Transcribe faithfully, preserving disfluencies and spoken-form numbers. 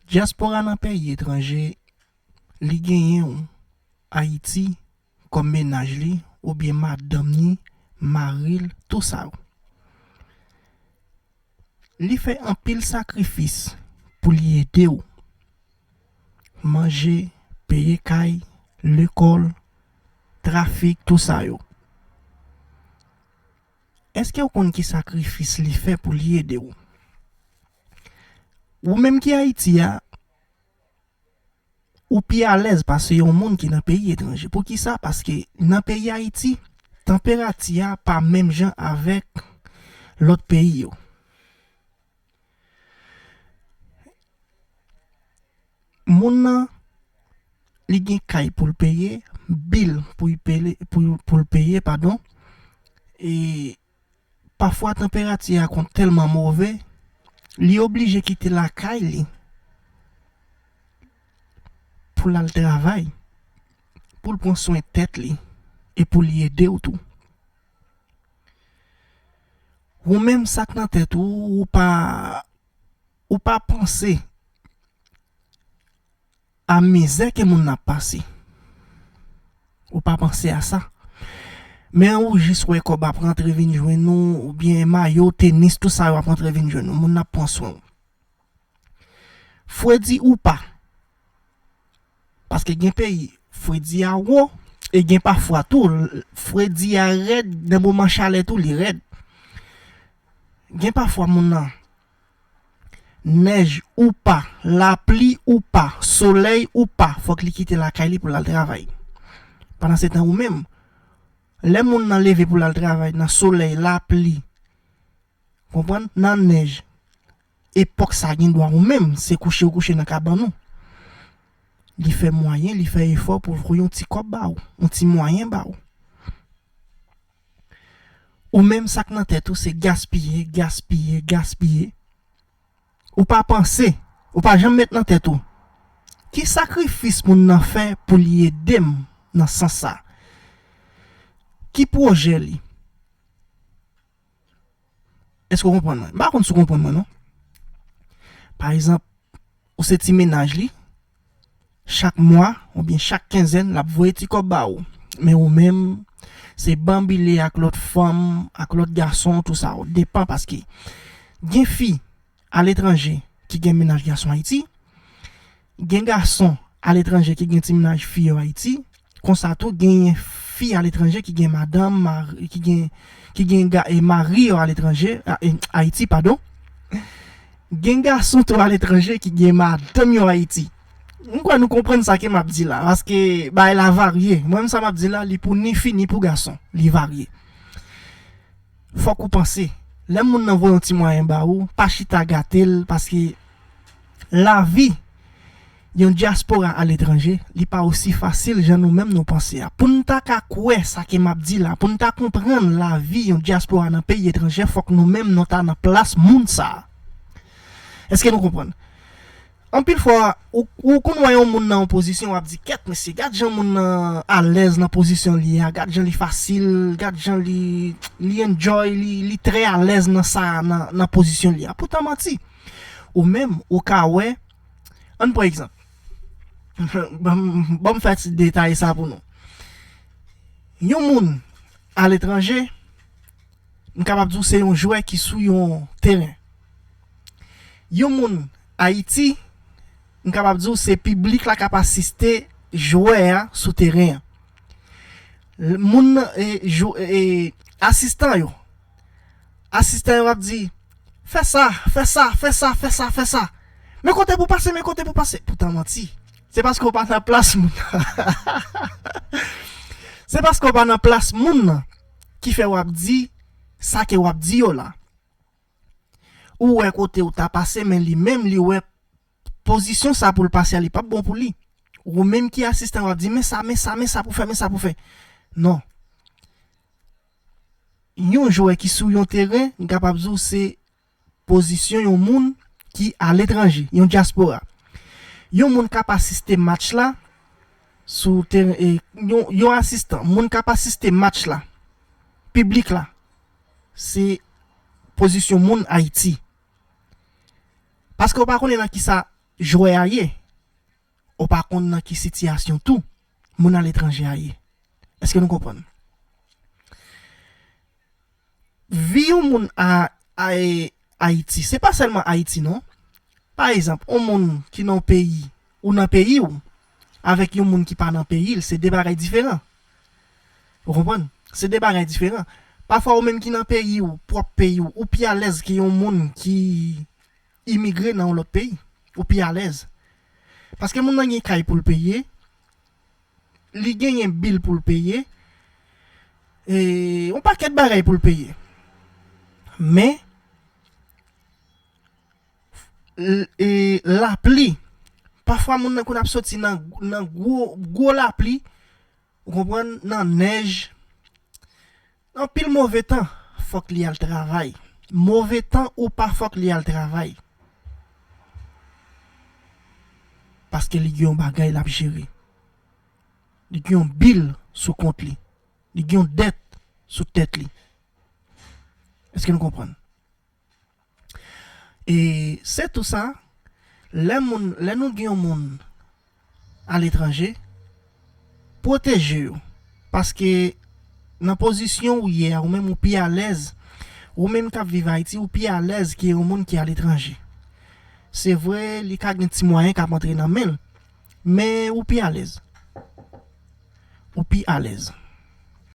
Dyaspora nan peyi etranje, li genyen w Ayiti kòm mennaj li, oubyen madanm ni, mari l, tou sa yo. Li fè anpil sakrifis pou li ede w. Manje, peye kay, lekòl, trafik, tou sa yo. Èske w konn ki sakrifis li fè pou li ede w? Ou menm ki Ayiti a, ou pi alèz pase yon moun ki nan peyi etranje. Poukisa? Paske nan peyi Ayiti, tanperati a pa menm jan avèk lòt peyi yo. Moun nan, li gen kay pou l peye, bil pou l peye, pou, pou l peye, padon. E pafwa tanperati a konn tèlman move, li oblije kite lakay li pou l al travay, pou l pran swen tèt li e pou li ede w tou. Ou menm sa k nan tèt ou, ou pa, ou pa panse a mizè ke moun nan ap pase. Ou pa panse a sa. Men ou jis wè kòb ap rantre vin jwenn ou, oubyen mayo, tenis, tou sa yo ap rantre vin jwenn ou. Moun nan ap pran swen ou. Fredi ou pa. Paske gen peyi, fredi a wo, e gen pafwa tou, l-, fredi a rèd, nan moman chalè tou, li rèd. Gen pafwa moun nan, nèj ou pa, lapli ou pa, solèy ou pa, fòk li kite lakay li pou l al travay. Pandan se tan ou menm, lè moun nan leve pou l al travay nan solèy, lapli, konprann, nan nèj, epòk sa gen dwa ou menm, se kouche ou kouche nan kabann ou. Li fè mwayen, li fè efò pou l voye yon ti kòb ba ou, yon ti mwayen ba ou. Ou menm sa k nan tèt ou se gaspiye, gaspiye, gaspiye. Ou pa panse, ou pa janm met nan tèt ou. Ki sakrifis moun nan fè pou li ede m nan sans sa? Ki pwojè li? Èske w konprann mwen? M pa konn si w konprann mwen, non. Pa egzanp, ou se ti mennaj li, chak mwa, oubyen chak kenzèn, l ap voye ti kòb ba ou. Men ou menm, se banbile ak lòt fanm, ak lòt gason, tou sa, ou depan paske gen fi aletranje ki gen mennaj gason Ayiti, gen gason aletranje ki gen ti mennaj fi yo Ayiti, konsa tou genyen fi aletranje ki gen madanm, mari, ki gen, ki gen ga-, e, mari yo aletranje, a, e, Ayiti, padon. Gen gason tou aletranje ki gen madanm yo Ayiti. M kwè nou konprann sa ke m ap di la, paske bagay la varye. Mwen menm sa m ap di la, li pou ni fi ni pou gason, li varye. Fòk ou panse, lè moun nan voye yon ti mwayen ba ou, pa chita gate l, paske lavi yon dyaspora aletranje, li pa osi fasil jan nou menm nou panse a. Pou n ta ka kwè sa ke m ap di la, pou n ta konprann lavi yon dyaspora nan peyi etranje, fòk nou menm nou ta nan plas moun sa a. Èske nou konprann? Anpil fwa, ou, ou konn wè yon moun nan yon pozisyon, w ap di, "Kèt, mesye, gad jan moun nan alèz nan pozisyon li a, gad jan li fasil, gad jan li, li enjoy, li, li trè alèz nan sa, nan, nan pozisyon li a." Poutan manti. Ou menm, ou ka wè, ann pran egzanp. Ban m, ban m fè ti detay sa pou nou. Yon moun aletranje, m kapab di w se yon jwè ki sou yon teren. Yon moun Ayiti, m kapab di w se piblik la k ap asiste jwè a sou teren an. L-, moun nan, e, jou-, e, asistan yo. Asistan yo ap di, "Fè sa, fè sa, fè sa, fè sa, fè sa. Men kote pou pase, men kote pou pase." Poutan manti. Se paske w pa nan plas moun nan. Se paske w pa nan plas moun nan ki fè w ap di sa ke w ap di yo la. Ou wè kote ou ta pase, men li menm, li wè pozisyon sa pou l pase a, li p ap bon pou li. Ou menm ki asistan, w ap di, "Men sa, men sa, men sa pou fè, men sa pou fè." Non. Yon jwè ki sou yon teren, m kapab di w se pozisyon yon moun ki aletranje, yon dyaspora. Yon moun k ap asiste match la, sou teren, e, yon, yon asistan, moun k ap asiste match la, piblik la, se pozisyon moun Ayiti. Paske w pa konnen nan kisa jwè a ye. Ou pa konn nan ki sitiyasyon tou moun aletranje a ye. Èske nou konprann? Vi yon moun a, a Ayiti, se pa sèlman Ayiti non. Pa egzanp, yon moun ki nan yon peyi, ou nan peyi w, avèk yon moun ki pa nan peyi l, se de bagay diferan. Ou konprann? Se de bagay diferan. Pafwa ou menm ki nan peyi w, pwòp peyi w, ou pi alèz ke yon moun ki imigre nan yon lòt peyi. Ou pi alèz. Paske moun nan gen kay pou l peye, li genyen bil pou l peye, e yon pakèt bagay pou l peye. Men, l- e lapli, pafwa moun nan konn ap soti nan, nan gwo, gwo lapli, ou konprann, nan nèj, anpil move tan, fòk li al travay. Move tan ou pa, fòk li al travay. Paske li gen yon bagay l ap jere. Li gen yon bil sou kont li. Li gen yon dèt sou tèt li. Èske nou konprann? E se tou sa, lè moun, lè nou gen yon moun aletranje, pwoteje yo. Paske nan pozisyon ou ye a, ou menm ou pi alèz. Ou menm k ap viv Ayiti, ou pi alèz ke yon moun ki aletranje. Se vre, li ka gen ti mwayen k ap antre nan men l, men ou pi alèz. Ou pi alèz.